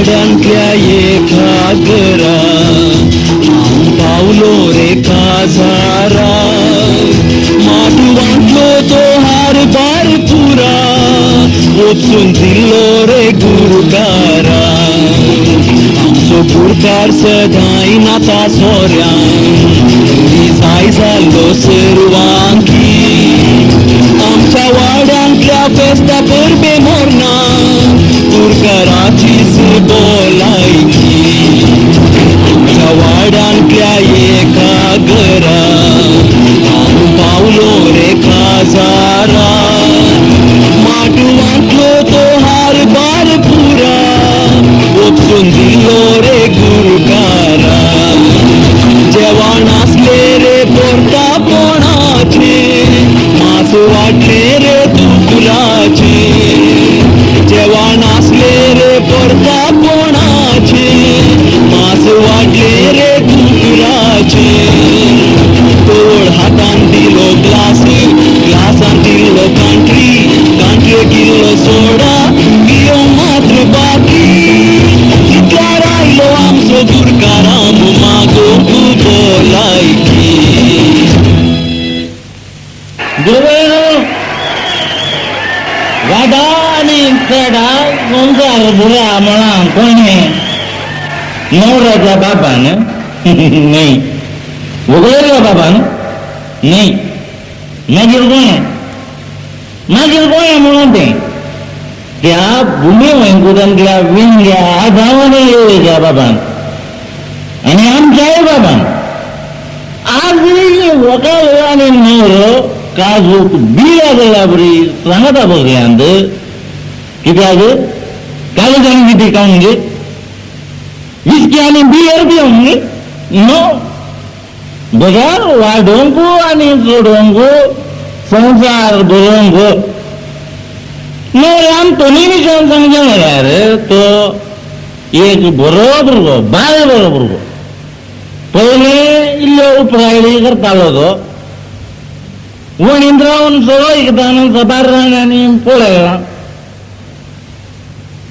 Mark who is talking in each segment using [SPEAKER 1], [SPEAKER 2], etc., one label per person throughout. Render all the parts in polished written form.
[SPEAKER 1] वाड्यांतल्या एका घरा हांव पावलो रे काजारा. माटवांतलो तो हार बार पुरा वचून दिल्लो रे गुरुकारा. आमचो गुरकार सदांय नाता सोऱ्यान जाय जाल्लो सर्वांकी. आमच्या वाड्यांतल्या फेस्ता परबे मोरना गुरकाराचीच बोलायची. आमच्या वाड्यांतल्या एका घरा हांव पावलो रे काजारा. माटवांतलो तो हार बार पुरा वचून दिलो रे गुरुकारा. जेवण आसले रे पोरतापणाचे मास वाटले रे दुकराचे. जेवण आसले रे पोरतापणाचे मास वाटले रे दुकराचे. तोळ हातान दिलो ग्लास, ग्लासान दिलो कांट्री, कांट्रे किल्लो सोडा पियो मात्र बाकी. तितल्यार आयलो आमचो गुरकाराम मागोवंक बोलायकी.
[SPEAKER 2] गुरुबाईनो, वाडा आनी चेडा संवसार बुरा म्हणा कोणें? नवऱ्याच्या बाबान न्हय, व्हंकलेच्या बाबान न्हय, मागीर कोणें? मागीर कोणें म्हणून तें त्या भुमी वैकुटांतल्या विंग्या आदावानी येवच्या बाबान आनी आमच्याय बाबान. आज व्हंकल आनी न्हवरो काजूक बी लागल्या बरी सांगता बसल्यांत. कित्याक काजू आनी कितें खावंक गे? विस्की आनी बियर पिवंक न्ही? नो, बगर वाडोवंक आनी चडोवंक संवसार बरोवंक. न्हवऱ्यान तोनी विशयान सांगचें म्हळ्यार तो एक बरो भुरगो, बाय बरो भुरगो. पयलीं इल्ल्यो उपरायली करतालो तो वणींत रावन सगळो एकदां सबार रान आनी पळयला.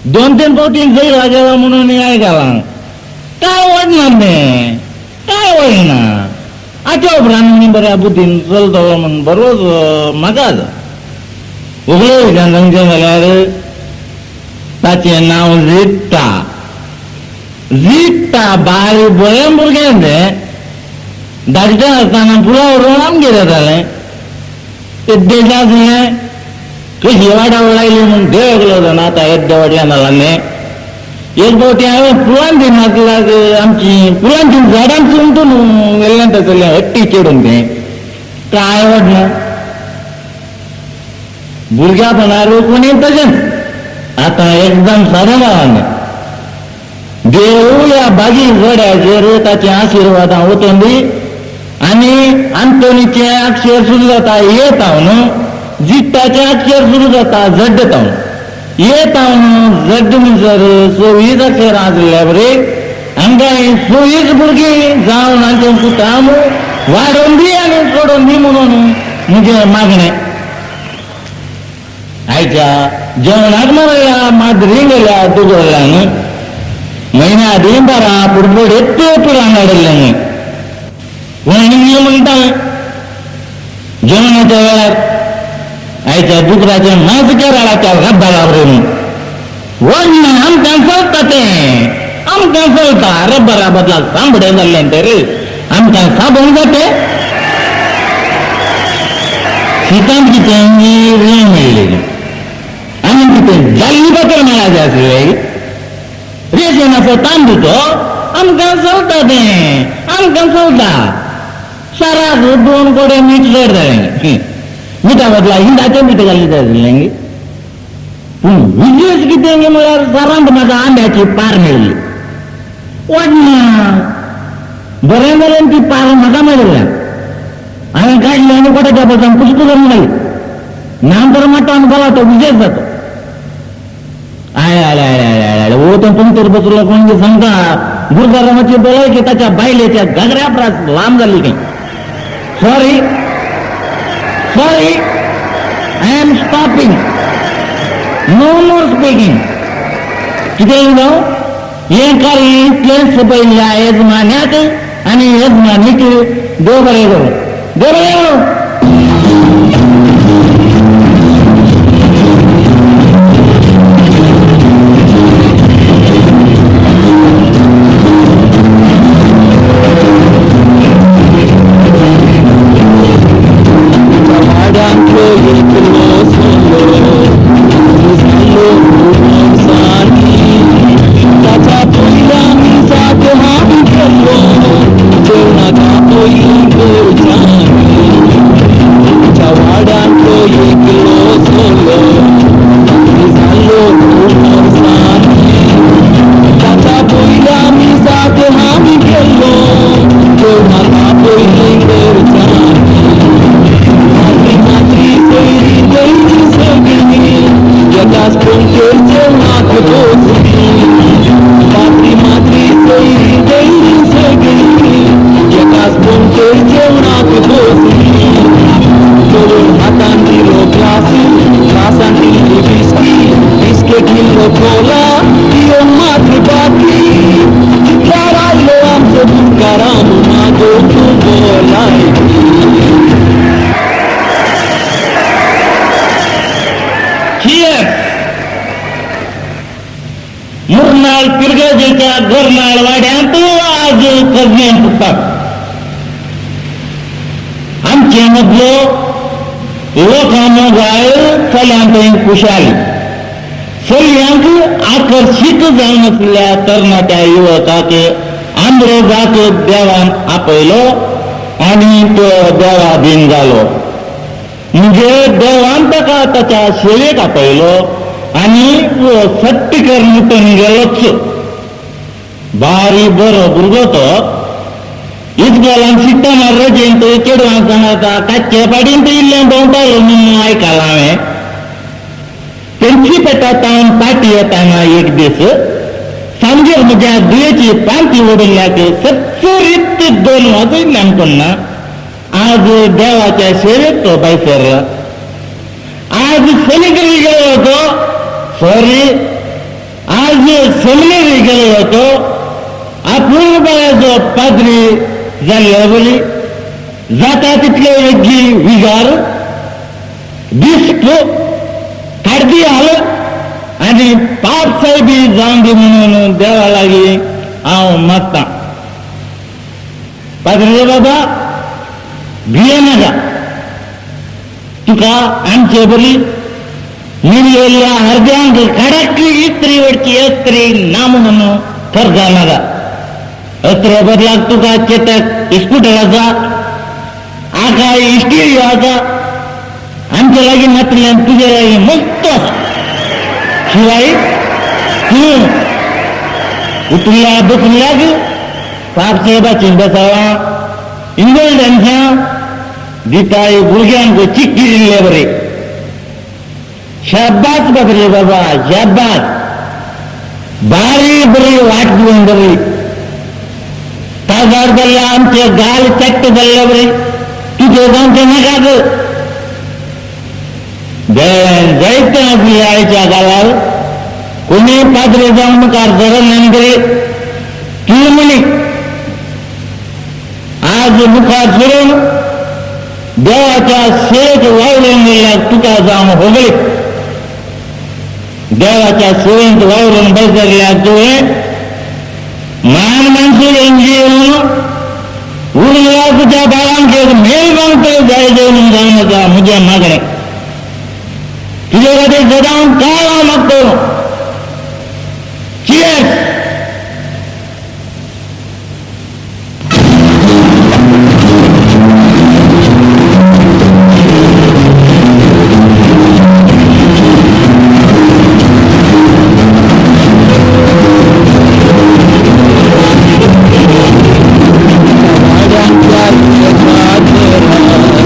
[SPEAKER 2] दोन तीन फावटी जैला गेला म्हणून आयकलां. काय वडना तें, काय वडना. हाच्या उपरांत आनी बऱ्या बुद्दीन चलतलो म्हूण बरोच म्हाका आसा. व्हंकले विशयान सांगचें जाल्यार ताचें नांव झिट्टा. झिट्टा बाय बरें भुरगें तें. धाकटें आसतना पुलाव व्हरून आमगेर येतालें. ते देशांत हें कशी वाडावळ लायली म्हूण देव एकलो जाणा. आतां येद्या व्हडल्यान जालां तें. एक फावटी हांवें फुलांची नातलाक आमची फुलांची झाडां चुंटून व्हेल्लें तसलें हट्टी चेडून तें काय व्हडलें भुरग्यापणार कोणी तशेंच आतां एकदम सादें जालां. देव ह्या बागी गड्याचेर ताचे आशिर्वादां वतून दी आनी आंतोनीचें अक्षर सुरू जाता ए तावन, जिट्टाचें अक्षर सुरू जाता झड्ड तावन. ए तावन झड्ड म्हणसर 26 अक्षरां आसल्या बरी हांकां 26 भुरगीं जावन हांचें कुटाम वाडोवन दी आनी सोडोवन दी म्हणून म्हजें मागणें. आयच्या जेवणाक मरल्या माद्री गेल्या दुगोरल्यान म्हयन्या आदीं बारा पुडपुड येत पुराण हाडिल्लें. कोणी म्हणटा जेवणाच्या वेळार आयच्या दुकराचें मांस केरळाच्या रब्बरा बरें व्हडलें आमकां चलता तें, आमकां चलता. रब्बरा बदला सांबडें जाल्लें तर आमकां साबण जाते. शितांत कितें रेंव मेळ्ळी आनी कितें जाल्ली पात्र मेळाचें आसलें. रेशनाचो तांदूळ तो आमकां चलता तें, आमकां चलता. साराक 2 कोडे मीठ चड जालें. मिठा बदला हिंडाचें मीठ घातलें जाय आसलें. पूण विशेश कितें म्हळ्यार सारांत म्हाका आंब्याची पार मेळ्ळी. वाडना बरें जालें ती पार म्हाका मेळिल्ल्यान हांवें काडली आनी कोट्याच्या बसान पुष्प करून घाली. ना तर माटवान गेला तो विशेश जातो. I I I I I I ओ तो पंक्तीर बसलो कोण सांगता गुरुदारामाची बोलाय की ताच्या बायलेच्या घागऱ्या प्रास लांब जाल्ली खंय. Sorry sorry, I am stopping, no more speaking. कितें जावं हें कार्य इतलेंच पयल्या येजमान्याक आनी येजमानीक देव बरें करूं, देव बरें करूं.
[SPEAKER 1] वाड्यांतलो एकलो सोलो जालो वर्सांनी ताच्या पयल्या मिसाक हांव गेल्लो जेवणाका पयलीं करच्यांनी. आमच्या वाड्यांतलो एकलो सोलो जालो वर्सांनी ताच्या पयल्या मिसाक हांव गेल्लो जेवणाका पयलीं करच्यांनी. मात्री मात्री सोयरी गयरी सगळी एकाच पणजेर जेवणाक बसली. मात्री मात्री सोयरी गयरी सगळी एकाच पणजेर जेवणाक बसली. चलून हातान दिलो ग्लास, ग्लासान दिली बिस्की, बिस्केट दिलो कोला, पिवन मात्र बाकी. जितल्यार आयलो आमचो तुकाराम मागो तूं बोलायकी.
[SPEAKER 2] चियर्स. मुरनाळ पिरगजेच्या गरनाळ वाड्यांत आज कजने फुटतात. आमचे मदलो लोकां मोगाळ चल्यांत खुशाली चलयांक आकर्शीत जावन आशिल्ल्या तरणाट्या युवकाक आंब्रोजाक देवान आपयलो आनी तो देवाधीन जालो. म्हणजे देवान ताका ताच्या सेवेक आपयलो आनी सट्ट करून उठून गेलोच. बारी बरो भुरगो तो. इस्कोलान शिकतना रजेंत चेडवांक सांगता काच्चे पाडीन इल्लें भोंवतालो म्हणून आयकलां हांवें. तेंची पेटा तावन पाटी येताना एक दीस सांजेर म्हज्या दुयेची पांती ओडिल्ल्याक सत्सरीत 2 वाजयल्ले आमकां ना. आज देवाच्या सेवेक तो भायर सरला. आज सेमिनरी गेलो होतो, सॉरी, आज सेमिनरी गेलो होतो. आपूण बायाचो पाद्री जाल्ले बरी जाता तितले वेगळी विगार बिस्प कार्दियाल आनी पाप साहेबी जावन दी म्हणून देवा लागीं हांव मागतां. पाद्री बाबा भियेनाका, तुका आमचे बरी मिळयल्ल्या अर्द्यांक कडक इस्त्री वडची अस्त्री ना म्हणून खर्च नाका. अस्त्रे बदलाक तुका चेतक इस्कुटर आसा, आका इस्टिरियो आसा, आमचे लागीं नातल्यान तुजे लागीं मस्त आसा. शिवाय तूं उठल्या बसल्याक पाप साहेबाची बसावा इंगल्डन्सां दिताय भुरग्यांक चिक्की दिल्ले बरे. शाबास बाबरे बाबा, शाबास, बारी बरी वाट दिवन बरी. ताजार जाल्ल्या आमचे गाल चट्ट जाल्ले बरी तुजे जावचें नाकात. जायते आसले आयच्या गालार कोणी पाद्रे जावन मुखार सरना बरे तूं म्हणी आज मुखार सरून देवाच्या सेवेक वावरून गेल्यार तुका जावन होगळी. देवाच्या सेवेंत वावरून बसल्यार तुवें मान मानसून येवन उरला तुज्या बाळांक एक मेल मागतो जाय जेवण जावन आसा म्हज्या मागणें. तुजे खातीर सदां काळ हांव मागतलो. चियर्स.
[SPEAKER 1] वाड्यांतल्या एका घरांत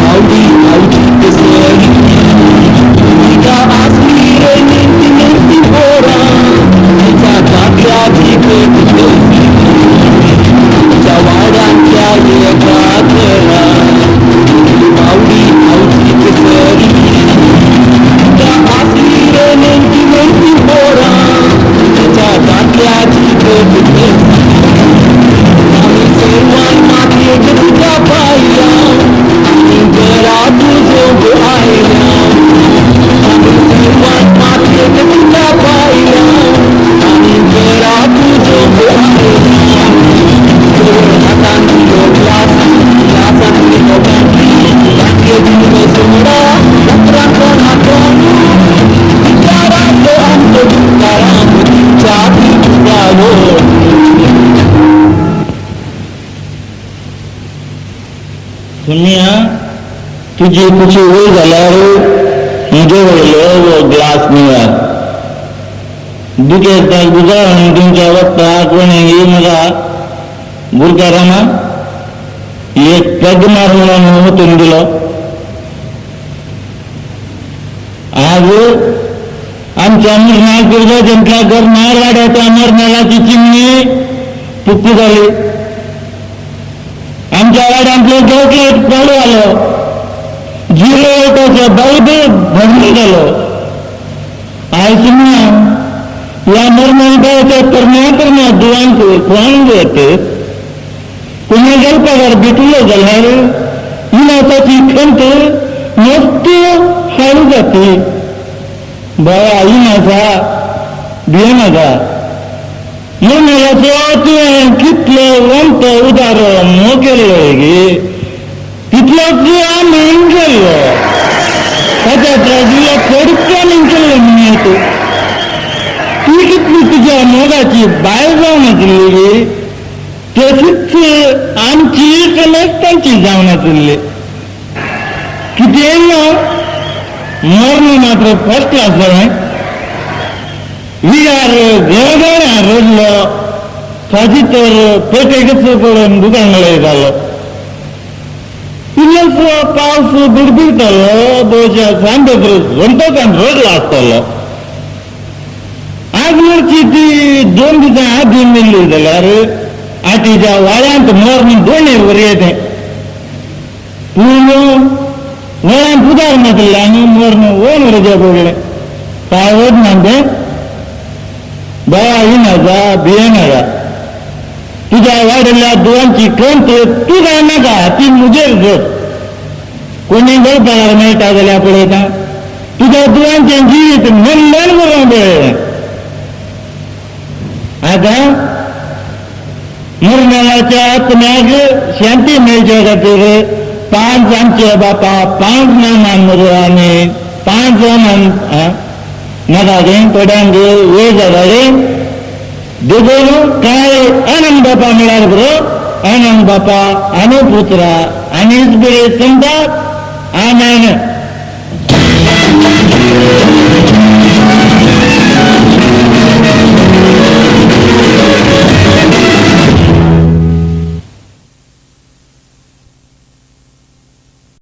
[SPEAKER 1] आवडी आवडी सरी तिका आसली रे.
[SPEAKER 2] सुनिया तुजी कुशी वय जाल्यार म्हजे वयलो हो ग्लास निवार दुखेस्ताक गुजारण दिवच्या वखदा कोणें म्हाका गुरकारामा एक पेग मार म्हणून वतून दिलो. आज आमच्या अमरनाथ दुर्गाजंतल्या गरनार वाड्याच्या अमरनाथाची चिमणी पुक्की जाली. आमच्या वाड्यांतलो गवतलो पाडो आलो, झिरो वोल्टाचो बल्ब भरलो जालो. आयज सुनिया ह्या मरणाच्या तरण्या तरण्या दुवांक कोण वत कोणी गल्पागार भेटलो जाल्यार इनासाची खंत मस्त हाडू जाती. बाबा इनासा भियेनाका, मरणाचो तुवें कितलो वंत उदार मोग केल्लो गे तितलोच आमी केल्लो, ताच्या त्रास चडच आमी केल्लो म्हणून ती कितली तुज्या मोगाची बायल जावन आशिल्ली गे तशीच आमची समज तांची जावन आशिल्ली. कितें ना मर्ण मात्र फर्स्ट क्लास जालें. विगार गळगळ्या रडलो, ताजी तर पेटेकच पडून दुकान जालो. इल्लोसो पावस बिडबिडतालो, बहुशा सांबेद्र झोंटोकान रडलो आसतलो. आज मरची ती 2 दिसां आदीं मेल्ली जाल्यार आटीच्या वाळ्यांत मर्ण दोणेर वरी येतें, पूण वळ्यांत उदार नासलें आनी मर्ण ओन वरच्या पडलें. काय वच ना तें बाबा येनाका भियेनाका, तुज्या वाडिल्ल्या दुवांची खंत तूं काय नाका, ती म्हजेर सोड. कोणी गळपाक मेळटा जाल्यार पळयता तुज्या दुवांचें जिवीत मनन करूंक पळयता. आतां मरणाच्या आत्म्याक शांती मेळचे खातीर 5 आमचे बापा 5 नामान आनी 5 जाणां नाका तें थोड्यांक वेळ जाता रे. देखून काय आनंद बापा म्हळ्यार बरो आनंद बापा आनी पुत्रा आनी बरे संतात आनंद.